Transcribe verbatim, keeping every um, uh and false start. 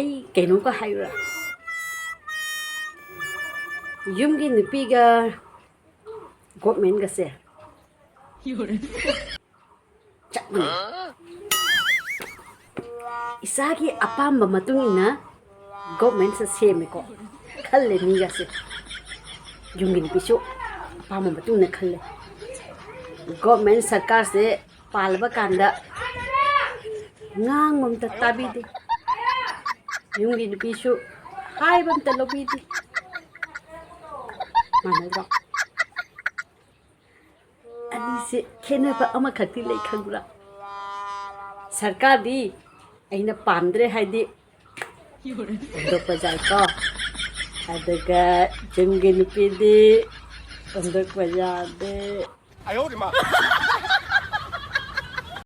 ꯑꯩ ꯀꯩꯅꯣꯝꯒ ꯍꯥꯏꯔꯨꯔꯥ? ꯌꯨꯝꯒꯤ ꯅꯨꯄꯤꯒ ꯒꯣꯔꯃꯦꯟꯒꯁꯦ ꯆꯞ ꯃꯥꯟꯅꯩ꯫ ꯏꯁꯥꯒꯤ ꯑꯄꯥꯝꯕ ꯃꯇꯨꯡ ꯏꯟꯅ ꯒꯣꯔꯃꯦꯟꯁꯦ ꯁꯦꯝꯃꯦꯀꯣ, ꯈꯜꯂꯦ ꯃꯤꯒꯁꯦ꯫ ꯌꯨꯝꯒꯤ ꯅꯨꯄꯤꯁꯨ ꯑꯄꯥꯝꯕ ꯃꯇꯨꯡ ꯏꯟꯅ ꯈꯜꯂꯦ꯫ ꯒꯣꯔꯃꯦꯟ ꯁꯔꯀꯥꯔꯁꯦ ꯄꯥꯜꯂꯕ ꯀꯥꯟꯗ ꯉꯥꯡꯕ ꯑꯝꯇ ꯇꯥꯕꯤꯗꯦ꯫ ꯌꯨꯝꯒꯤ ꯅꯨꯄꯤꯁꯨ ꯍꯥꯏꯕ ꯑꯝꯇ ꯂꯧꯕꯤꯗꯦ꯫ ꯃꯥꯟꯅꯗ꯭ꯔꯣ? ꯑꯅꯤꯁꯦ ꯈꯦꯠꯅꯕ ꯑꯃꯈꯛꯇꯤ ꯂꯩ, ꯈꯪꯕ꯭ꯔꯥ? ꯁꯔꯀꯥꯔꯗꯤ ꯑꯩꯅ ꯄꯥꯝꯗ꯭ꯔꯦ ꯍꯥꯏꯗꯤ ꯍꯨꯟꯗꯣꯛꯄ ꯌꯥꯏꯀꯣ, ꯑꯗꯨꯒ ꯌꯨꯝꯒꯤ ꯅꯨꯄꯤꯗꯤ ꯍꯨꯟꯗꯣꯛꯄ ꯌꯥꯗꯦ꯫